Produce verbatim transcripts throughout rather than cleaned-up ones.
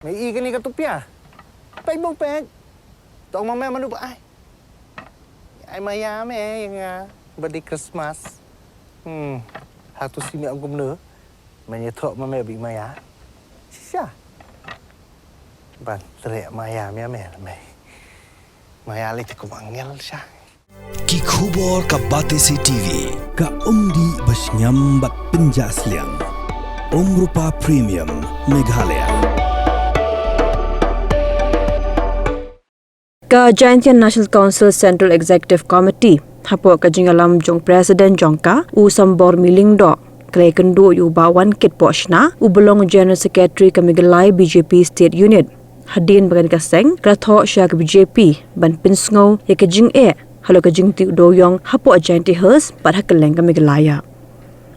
Me i kane ka tupia. Peit bong peit. Tong ma me manu ba ai. Ai maya me ïa nga. Ba dei Christmas. Hmm. Hatu si me ong kumno. Me ïa thok ma me bi maya. Shisha. Ban treh maya me me me. Maya le te kum angel sha. Ki khubor ka Batesi T V. Ka umdih ba shngiam bad pynjah sliang. Umrupa Premium Meghalaya. Ka Jaintia National Council Central Executive Committee hapoh ka jingïalam jong President jong ka, u Sambormi Lyngdoh, ka la ïakynduh ïa u Bah Wankit Pohshna, uba long General Secretary ka Meghalaya B J P State Unit. Hadien ba kane ka seng ka la thoh sha ka B J P ban pynsngew ïa ka jingeh halor ka jingtih dewiong hapoh Jaintia Hills bad ha kylleng ka Meghalaya.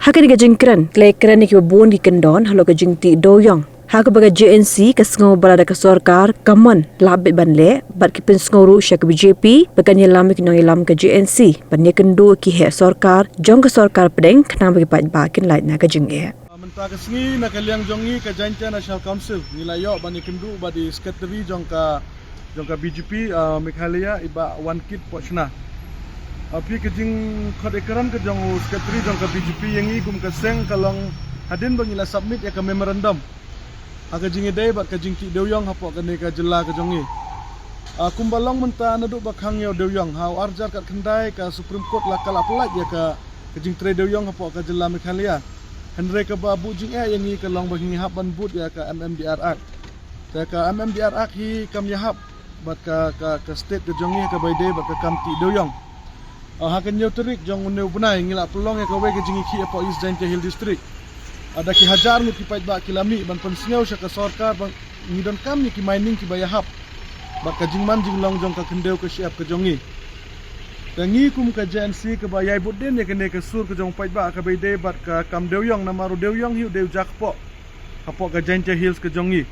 Ha kane ka jingkren, ka la ïakren ïa kiba bun ki kyndon halor ka jingtih dewiong. Ha kaba ka J N C ka sngew ba lada ka sorkar ka mon, lah beit ban leh, bad ki pynsngew ruh sha ka B J P ba kan ïalam ïa ki nongïalam ka J N C ban ïakynduh ïa ki heh sorkar jong ka sorkar pdeng khnang ba ki paidbah kin lait na ka jingeh. Ah, mynta ka sngi na ka liang jong ngi ka Jaintia National Council ngi la ïoh ban ïakynduh bad i Secretary jong ka, jong ka B J P, ah, Meghalaya, i Bah Wankit Pohshna. Ah, phi, ka jingkhot ïakren ka jong u Secretary jong ka B J P ïa ngi kum ka seng ka long hadien ba ngi la submit ïa ka memorandum ha ka jingïadei bad ka jingtih dewiong hapoh kane ka jylla ka jong ngi. Ah, kumba long mynta naduh ba khang ïa u dewiong ha u arhajar khatkhyndai ka Supreme Court la ka la pyllait ïa ka, ka jingtrei dewiong hapoh ka jylla Meghalaya. Hynrei kaba buh jingeh ïa ngi ka long ba ngi hap ban bud ïa ka M M D R Act. Te ka M M D R Act hi kam ïahap bad ka, ka, ka state ka jong ngi ha kaba ïadei bad ka kam tih dewiong. Ah, ha ka hynñiew tarik jong une u bnai ngi la pynlong ïa kawei ka jingïakhih hapoh East Jaintia Hills District. Ah, da ki hajar ngut ki paidbah ki la mih ban pynsngew sha ka sorkar ba ngi donkam ïa ki mining kiba ïahap bad ka jingman jinglong jong ka khyndew ka shyiap ka jong ngi. Te ngi kum ka J N C kaba ïai bud dien ïa kane ka sur ka jong u paidbah ha kaba ïadei bad ka kam dewiong, namar u dewiong hi u dei u ja kpoh hapoh ka Jaintia Hills ka jong ngi.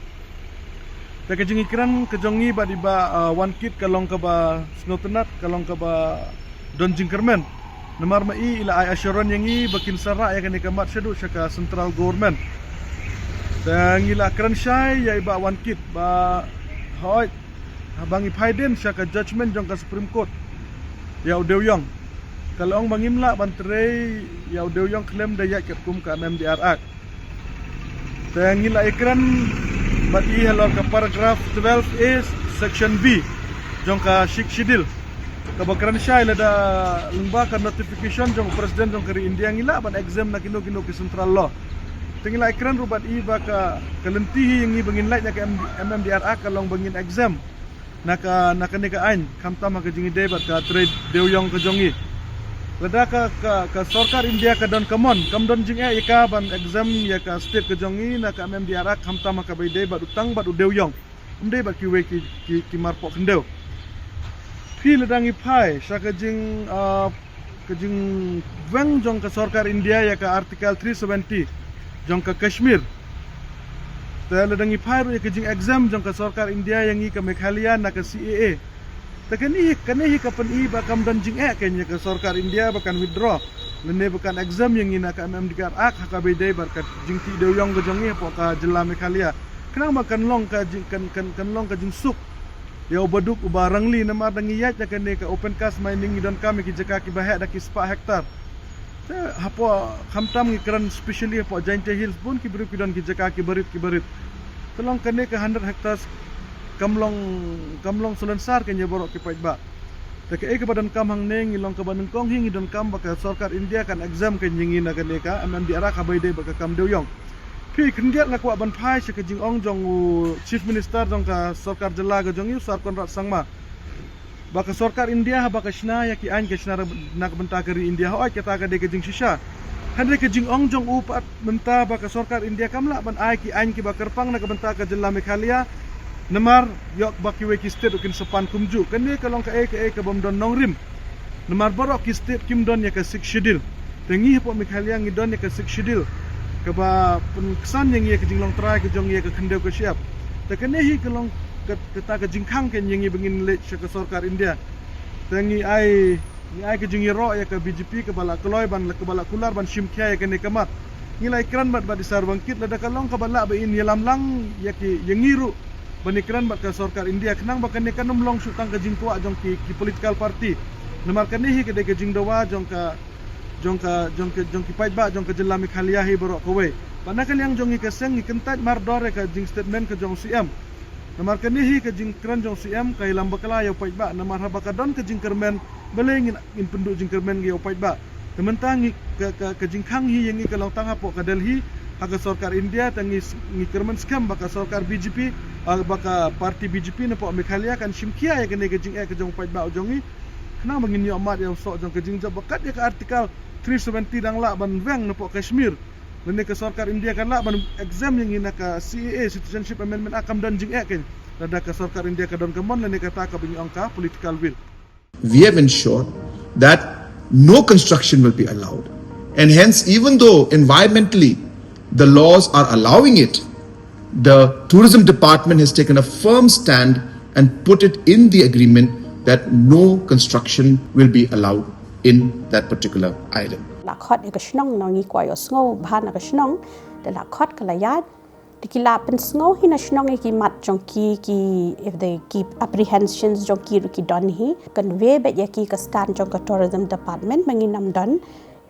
Te ka jingïakren ka jong ngi bad i Bah, ah, Wankit ka long kaba sngewtynnat, ka long kaba don jingkyrmen. Namar ma i i la ai assurance ïa ngi ba kin sa rah ïa kane ka mat shaduh sha ka central government. Te ngi la kren shai ïa i Bah Wankit ba hooid, haba ngi phai dien sha ka judgment jong ka Supreme Court ïa u dewiong, ka la ong ba ngim lah ban trei ïa u dewiong khlem da ïaid katkum ka M M D R Act. Te ngi la ïakren bad i halor ka paragraph twelve A section B jong ka Sixth Schedule, kaba kren shai lada lyngba ka notification jong u President jong ka ri India ngi lah ban exempt na kino kino ki central law. Te ngi la ïakren ruh bad i ba ka, ka lynti hi ïa ngi ba ngin lait na ka M D, M M D R Act ka long ba ngin exempt na ka, na kane ka aiñ, khamtam ha ka jingïadei bad ka trei dewiong ka jong ngi. Lada ka, ka, ka sorkar India ka don ka mon, kam don jingeh ïa ka ban exempt ïa ka state ka jong ngi na ka M M D R Act, khamtam ha kaba ïadei bad u tang bad u dewiong. Ym dei bad kiwei ki, ki, ki marpoh khyndew. Phi, lada ngi phai sha ka jing, ah, ka jingweng jong ka sorkar India ïa ka Article three seventy jong ka Kashmir. Te lada ngi phai ruh ïa ka jingexempt jong ka sorkar India ïa ngi ka Meghalaya na ka C A A. Te kane hi, kane hi ka pyni ba kam don jingeh kein ïa ka sorkar India ba kan withdraw lane ba kan exempt ïa ngi na ka M M D R Act ha kaba ïadei bad ka jingtih dewiong ka jong ngi hapoh ka jylla Meghalaya. Khnang ba kan long ka jing, kan, kan, kan long ka jingsuk ïa u baduk u ba rangli, namar da ngi ïaid na kane ka open cast mining ngi donkam ïa ki jaka kiba heh da ki spah hektar. Te hapoh, khamtam ngi kren specially hapoh Jaintia Hills, bun ki briew ki don ki jaka kiba rit kiba rit. Te long kane ka hundred hectares kam long, kam long salonsar kein ïa baroh ki paidbah. Te kaei kaba donkam hangne, ngi long kaba nyngkong hi ngi donkam ba ka sorkar India kan exempt kein ïa ngi na kane ka M M D R Act kaba ïadei bad ka kam dewiong. Phi, khyndiat nga kwah ban phai sha ka jingong jong u Chief Minister jong ka sorkar jylla ka jong ngi, u Sir Conrad Sangma, ba ka sorkar India haba ka shna ïa ki aiñ ka shna na ka bynta ka ri India, hooid kata ka dei ka jingshisha. Hynrei ka jingong jong u pat mynta ba ka sorkar India kam lah ban ai ki aiñ kiba kyrpang na ka bynta ka jylla Meghalaya, namar ïoh ba kiwei ki state ruh kin sa pan kumjuh. Kane ka long kaei kaei kabym don nongrim. Namar baroh ki state kim don ïa ka Sixth Schedule. Te ngi hapoh Meghalaya ngi don ïa ka Sixth Schedule, kaba pynksan ïa ngi ïa ka jinglong trai ka jong ngi ïa ka khyndew ka shyiap. Te kane hi ka long ka, kata ka jingkhang kein ïa ngi ba ngin leit sha ka sorkar India. Te ngi ai, ngi ai ka jingïaroh ïa ka B J P kaba la kloi ban, kaba la kular ban shim khia ïa kane ka mat. Ngi la ïakren bad bad i Sir Wangkit lada ka long kaba lah ba in ïalam lang ïa ki ïa ngi ruh ban ïakren bad ka sorkar India khnang ba kane kan ym long shuh tang ka jingkwah jong ki ki political party. Namar kane hi ka dei ka jingdawa jong ka jong ka jong ka jong ki paidbah jong ka jylla Meghalaya hi baroh kawei. Bad na ka liang jong ngi ka seng ngi kyntait mardor ïa ka jingstatement ka jong CM. Namar kane hi ka jingkren jong CM ka ïalam bakla ïa u paidbah namar haba ka don ka jingkyrmen balei ngin ngin pynduh jingkyrmen ïa u paidbah. Te mynta ngi ka ka ka jingkhang hi ïa ngi ka long tang hapoh ka Delhi ha ka sorkar India te ngi ngi kyrmen skhem ba ka sorkar BJP, ah, ba ka party BJP napoh Meghalaya kan shim khia ïa kane ka jingeh ka jong u paidbah u jong ngi. Khnang ba ngin ïoh mad ïa u soh jong ka jingjop ba kat ïa ka article three seventy dang lah ban weng napoh Kashmir. Lane ka sorkar India kan lah ban exempt ïa ngi na ka CAA, Citizenship Amendment Act, kam don jingeh kein. Lada ka sorkar India ka don ka mon lane kata kaba ngi ong ka political will. We have ensured that no construction will be allowed. And hence, even though environmentally the laws are allowing it, the tourism department has taken a firm stand and put it in the agreement that no construction will be allowed in that particular island. La khot ïa ka shnong, ngi kwah ïohsngew bha na ka shnong. Da la khot ka la ïaid. Te ki la pynsngew hi na shnong ïa ki mat jong ki, ki, if the ki apprehensions jong ki ruh ki don hi. Convey beit ïa ki ka stand jong ka tourism department ba ngin ym don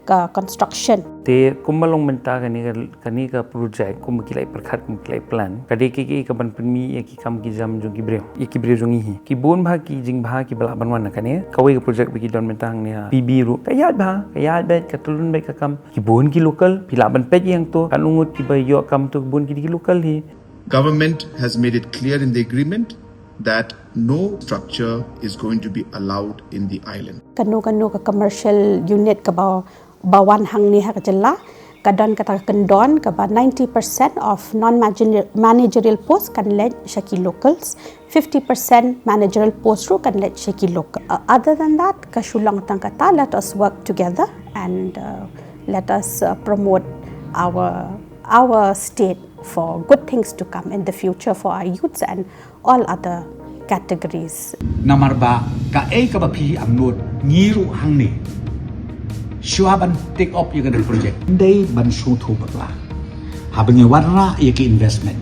ka construction. Te kumba long mynta kane ka kane ka project kumba ki la pyrkhat kumba ki la plan. Ka dei ka ka ban pynmih ïa ki kam ki jam jong ki briew, ïa ki briew jong ngi hi. Ki bun bha ki jingbha kiba lah ban wan na kane. Kawei ka project ba ki don mynta hangne ha PB ruh ka ïaid bha, ka ïaid beit, ka tyllun beit ka kam. Ki bun ki local, phi lah ban peit ïa to, kan ym ngut kiba ïoh kam to, ki bun ki dei ki local hi. Government has made it clear in the agreement that no structure is going to be allowed in the island. Kano kano ka commercial unit kaba ba wan hangne ha ka jylla ka don kata ka kyndon kaba ninety percent of non managerial post kan leit sha ki locals, fifty percent managerial post ruh kan leit sha ki local. Uh, other than that, ka shu long tang kata, let us work together and uh, let us uh, promote our our state for good things to come in the future for our youths and all other categories. Namar ba kaei kaba phi angnud ngi ruh hangne, shuwa ban take up ïa kane ka project, ym dei ban sngewthuh bakla. Haba ngi wanrah ïa ki investment,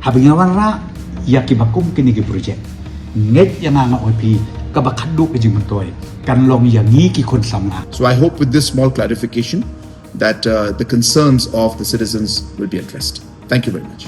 haba ngi wanrah ïa kiba kum kine ki project, ngeit ïa nga, nga ong ïa phi, kaba khadduh ka jingmyntoi kan long ïa ngi ki khun samla. So I hope with this small clarification that uh, the concerns of the citizens will be addressed. Thank you very much.